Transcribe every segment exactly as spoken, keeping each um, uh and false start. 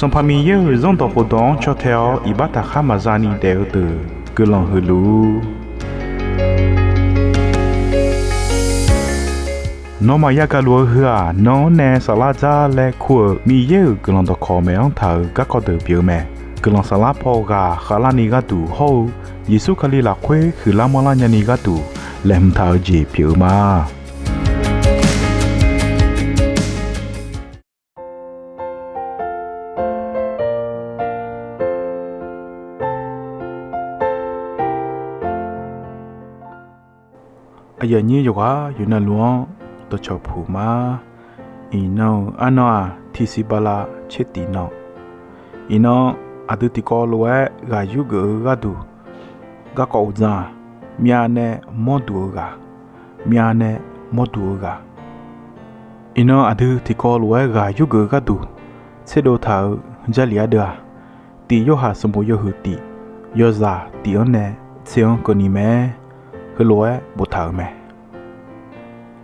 Sanqpaq Miqyaer-euq Zanrdawq khofdawq-anr caw tae-awr iqbax taqkhar maqza ni daef-eu deuq guiqlanq huiq luf-ur. Nawmaf yagaq luf-eu heu-aq, nan-anr nae saflar dzar laer kur-euq Miqyaer-euq guiqlanq dawqkawq maeq-anr taq-euq garkawv deuq pyeuf-eu mae. Guiqlanq saflar paw ghaq khavlarni gharduq hawr-eu Yeqsur Kali lafkhoer huiqlar manrlar nyani gharduq laeqhmq taq-eu jeq pyeuf-eu ma. Aqyuif aqnyir yawqghaq yawqnan luf-anr dawqcawq puq ma. Iqnan-euq arnan-aq, tiqsiq bala tser tiq nan. Iqnan aqdui tiqkawv lof-aer ghaq yurgeuf-eu gharduq garkawv uqdzan-aq, myav nae mawrduq-eu ghaq, myav nae mawrduq-eu ghaq. Iqnan aqdui tiqkawv lof-aer ghaq yurgeuf-eu gharduq tserdov taq-euq Jarlif ardeuv-aq, Tiq Yorhaq sanqbof yawhuiq tiq, yawzaq tiq-anr nae tser-anr keuvni mae. Heulof-aer boftaq-euq mae.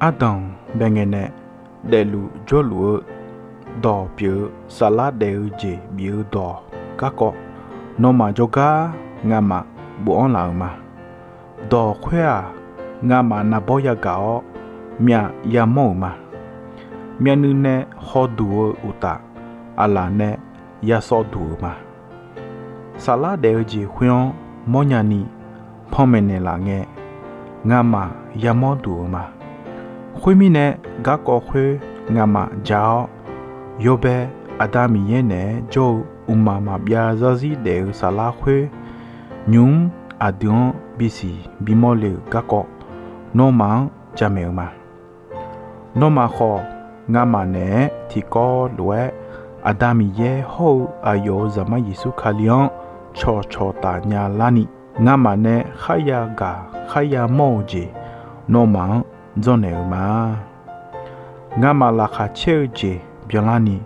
Ardanq bae ngae nae daefluf jawrluf-eu dawq pyeuf-eu saflar daef-eu jeq bif-eu dawq garkawv, nawmaf jawrgar ngamaf bofanr laf-euq ma. Dawq khoer-aq, ngamaf naqbawr yagaq-awr myav yamawr-euq ma. Myavnuiv nae hawduq-eu uqtaf, aqlaf nae yasawv duq-euq ma. Saflar daef-eu jeq khoer-anr mawrnya ni panmaeq naeqlaf ngae, ngamaf yamawr duq-euq ma. Khoermirnae, garkawv khoer ngamaf ja-awr, yawbae Aqda Miqyaer naeq-aer jawr-eu mqmaq maqbyav zarzir daef-eu saflar khoer, nymq-mr aqdui-anr bisiq bimawr le-euq garkawv, nawmaf-anr jamaeq-eu ma. Nawmaf khawf, ngamaf naeq-aer tiqkawv lof-aer Aqda Miqyaer hawr-eu aqyawf-euq Zaqmar Yeqsur Kali-anr cawqcawq taf nya larni, ngamaf nae kharya gaq kharya mawr-eu jeq, nawmaf-anr dzawrnaeq-eu ma. Ngamaf laqkhaq caer-eu jeq byanlarni,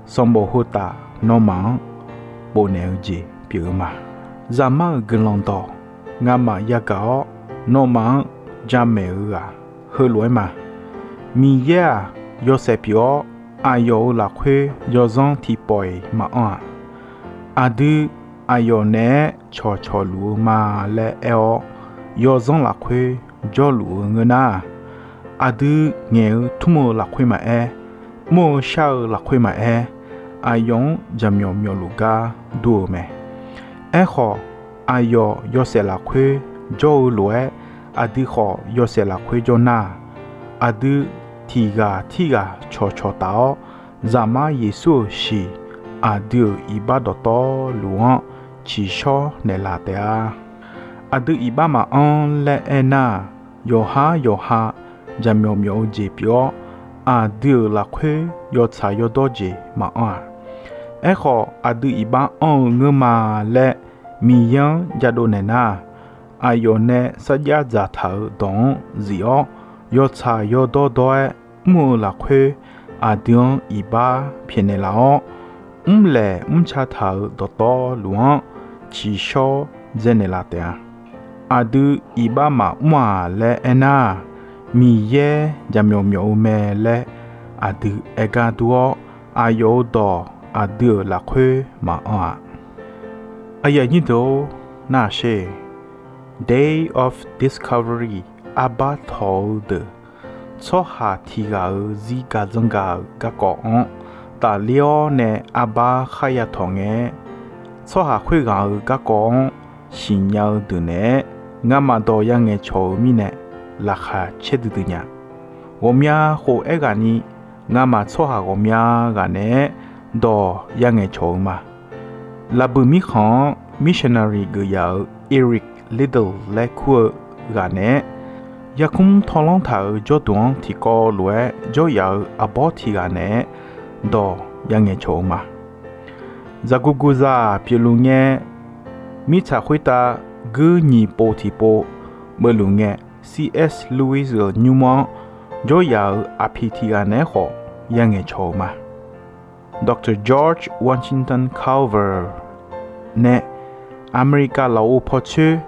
sanqbof heu taf nawmaf-anr bofnaeq-eu jeq pyeuf-eu ma. Zaqmar-euq guiqlanq dawq ngamaf yagaq-awr, nawmaf-anr jamaeq-eu ghaq heulof-aer ma. Miqyaer-aq, yawshaef pyeuf-awr, aqyawf-euq lafkhoer yawzanr tiqpawf-iq maqanr-aq, aqdui aqyawf naeq-aer cawqcawq luf-eu ma laer aer-awr, yawzanr lafkhoer jawrluf-eu ngeur nar, aqdui ngaeq-eu tmr-eu lafkhoer maqaer, mr-eu shar-eu lafkhoer maqaer, aqyawf-anr jaqmyawf myawfluf gar dur-eu mae. Aerkhawf, aqyawf yawshaef lafkhoer jawr-eu lof-aer, aqdui khawf yawshaef lafkhoer jawr nar, aqdui tiq ghaq tirghaq cawqcawq taf-awr, Zaqmar Yeqsur-euq shiq aqdui-euq iqbax dawqtawvluf-anr tsiqshawr naeqlaf taef-a. Aqdui iqbax maqanr laer aernar-aq, yawqhar yawqha jaqmyawf myawf-eu jeq pyeuf-awr, aqdui-euq lafkhoer yawtsaq yawdawr jeq maqanr-aq, aerkhawf aqdui iqbax anr-eu ngeur ma laer Miqyaer-anr jadov naeq nar-aq, aqyawf nae sarjax dzaqtaq-euq dawq-anr zif-awr, yawtsaq yawdawr dawr-aer mr-eu lafkhoer, aqdui-anr iqbax pyaeqnaeq laf-awr, mrlaeq mrca taq-euq dawqtawvluf-anr tsiqshawr dzaenaeq laf taef-a. Aqdui iqbax maqmr-aq laer aernar-aq, Miqyaer jaqmyawf myawf-eu mae laer aqdui aer gar dur-awr, aqyawf-euq dawq aqdui-euq lafkhoer maqanr-aq. Aqyuif aqnyir deuq-or, nar-aq sher, Day of Discovery, arbar tawq-eu deuq, tsawrhaq tiq ghaq-euq zir gaq zanr gaq-euq garkawv-anr tafler-awr nae arbar kharya tawq ngae-aer, tsawrhaq khoerghaq-euq garkawv-anr siqnya-eu deuq naeq-aer, ngamaf dawq yangaeq cawq-eu mirnae laqkhaq caer duidui nya. Ghawqmya khof aerghaqni, ngamaf tsawrhaq ghawqmya ghaq naeq-aer dawq yangaeq cawq-eu ma. Laqbuiq mirkhanq-anr missionary geuf yaf-euq Eric Liddell laer kur-eu ghaq naeq-aer, yarkmr tawlanr taq-euq jawrduq-anr tiqkawv lof-aer jawryaf-euq arbawr tiq ghaq naeq-aer dawq yangaeq cawq-eu ma. Zaqguq guqzaq pyeufluf ngae, mirtsaq khoertav guir nyiq pov tiqpov beuvluf ngae, C S Lewis-euq nymr-anr jawryaf-euq aqpiq tiq ghaq naeq-aer khawf yangaeq cawq-eu ma. Doctor George Washington Carver nae Aqmeqlikav lafov pawcoer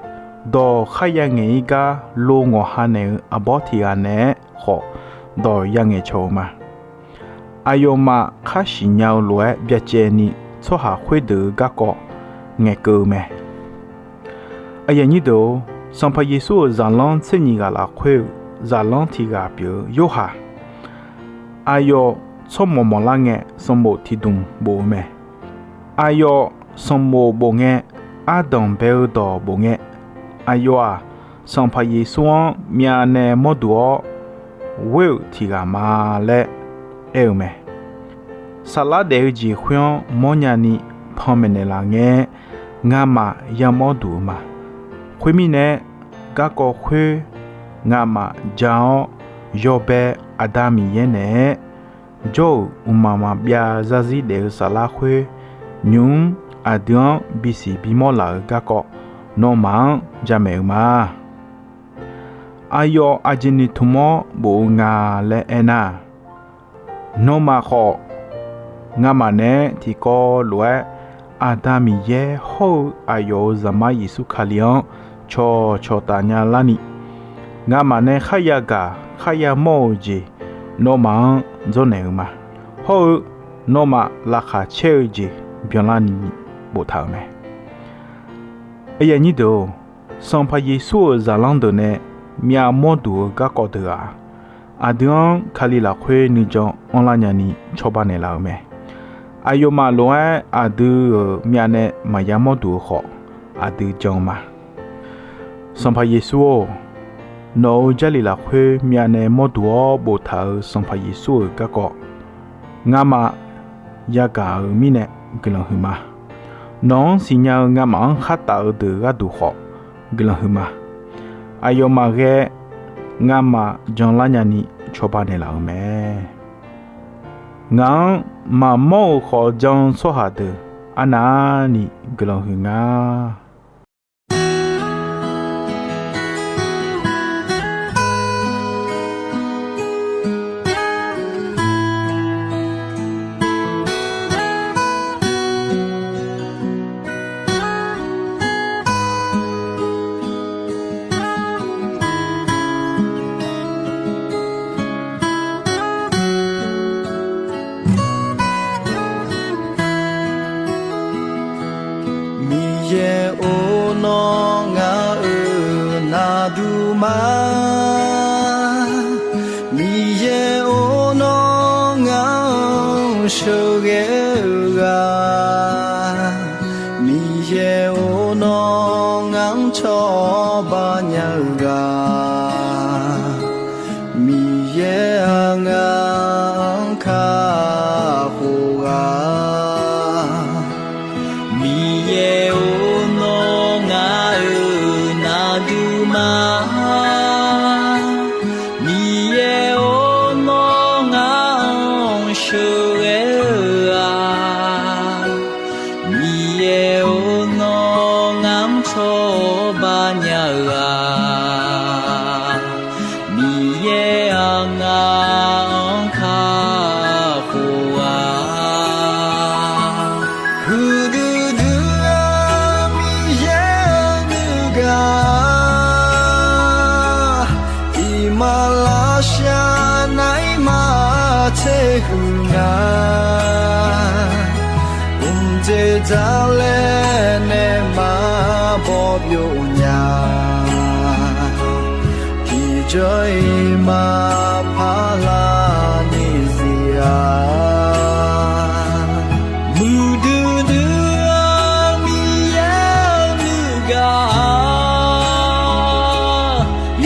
dawq kharya ngaeq-ir gar lo ngawqha naeq-eu arbawr tiq ghaq naeq-aer khawf dawq yangaeq cawq-eu ma. Aqyawfmaf khar siqnya-eu lof-aer byacaevni tsawrhaq khoerdeuq-eu garkawv ngaeqkeuv-eu mae. Aqyuif aqnyir deuq-or, Sanqpaq Yeqsur-euq zaqlanr tser nyiq ghaq lafkhoer-euq zaqlanr tiq ghaq pyeuf-eu Yorhaq, aqyawf tsawrmawq mawqlar ngae, sanqbof tiq dmq bof-eu mae. Aqyawf sanqbof bof ngae, ardanq bae-eu dawq bof ngae, aqyawf-aq, Sanqpaq Yeqsur-anr myavnae mawrduq-awr ghoer-euq tiq ghaq ma laer aer-eu mae. Saflar daef-eu jeq khoer-anr mawrnya ni panmaeq naeqlaf ngae, ngamaf yamawr duq-eu ma. Khoermirnae, garkawv khoer ngamaf ja-awr, yawbae Aqda Miqyaer naeq-aer jawr-euq mqmaq maqbyav zarzir daef-eu saflar khoer, nymq-mr aqdui-anr bisiq bimawr laf-eu garkawv nawmaf-anr jamaeq-eu ma. Aqyawf aqjeq noeqtmq-awr bof-eu nga laer aernar, nawmaf khawf, ngamaf naeq-aer tiqkawv lof-aer Aqda Miqyaer hawr-eu aqyawf-euq Zaqmar Yeqsur Kali-anr cawqcawq taf nya larni, ngamaf nae kharya gaq kharya mawr-eu jeq nawmaf-anr dzawrnaeq-eu ma. Hawr-eu nawmaf laqkhaq caer-eu jeq byanlarni boftaq-euq mae. Aqyuif aqnyir deuq-or, Sanqpaq Yeqsur-euq zaqlanr deuq nae myavmawr duq-eu garkawv deuq-aq, aqdui-anr Kali lafkhoer nuijan anrlar nyani cawba naeqlaf-euq mae. Aqyawfmaf lof-aer aqdui-euq myavnae maqya mawr duq-eu khawf, aqdui jan-eu ma. Sanqpaq Yeqsur-or, nawq-euq Jarlif lafkhoer myavnae mawr duq-awr boftaq-euq Sanqpaq Yeqsur-euq garkawv ngamaf yagaq-euq mirnae guiqlanq huiqma. Nawq-anr siqnya-eu ngamaf-anr khartaf-eu deuq gharduq khawf guiqlanq huiqma. Aqyawfmaf ghae ngamaf janlar nyani cawba naeqlaf-euq mae. Ngaq-anr maqmawr-euq khawf jan-eu tsawrhaq deuq arnavni guiqlanq huiq nga. Miqyaer-or, nawr ngaq-euq naqduq ma. Miqyaer-or, nawr ngaq-anr sheuqghae-eu ghaq. Miqyaer-or, nawr ngaq-anr cawba nya-eu ghaq. Miqyaer-aq, ngaq-anr kakhof ghaq. Miqyaer-or, nawr ngaq-euq naqduq ma. Miqyaer-or, nawr ngaq-anr sheuqghae-eu ghaq. Miqyaer-or, nawr ngaq-anr cawba nya-eu ghaq. Miqyaer-aq, ngaq-anr kakhof ghaq. Huiqdui dui-eu Miqyaer-eu nuigaq, iqmalavshav naeq-aer maqtser huiq nya. Mqdzer dzar laer nae maqbaw byov nya. Tiqjawr-iq maqpar lar ni zir-a. Muiqdui dui-eu Miqyaer-eu nuigaq,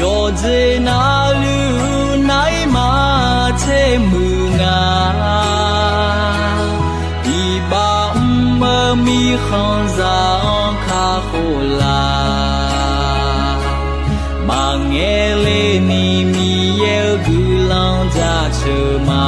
yawqjeq navluf naeq-aer maqtser muiq nga. Iqbax mr-eu mirkhanqzaq-anr kakhof laf. Maqngaeq le ni Miqyaer-eu guiqlanq jaceuq ma.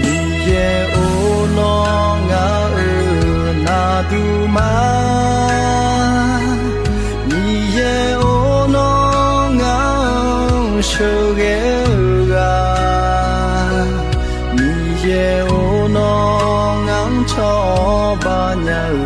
Miqyaer-or, nawr ngaq Aqduimaf Miqyaer-or, nawr ngar-anr sheuqghae-eu ghaq. Miqyaer-or, nawr ngar-anr cawba nya-eu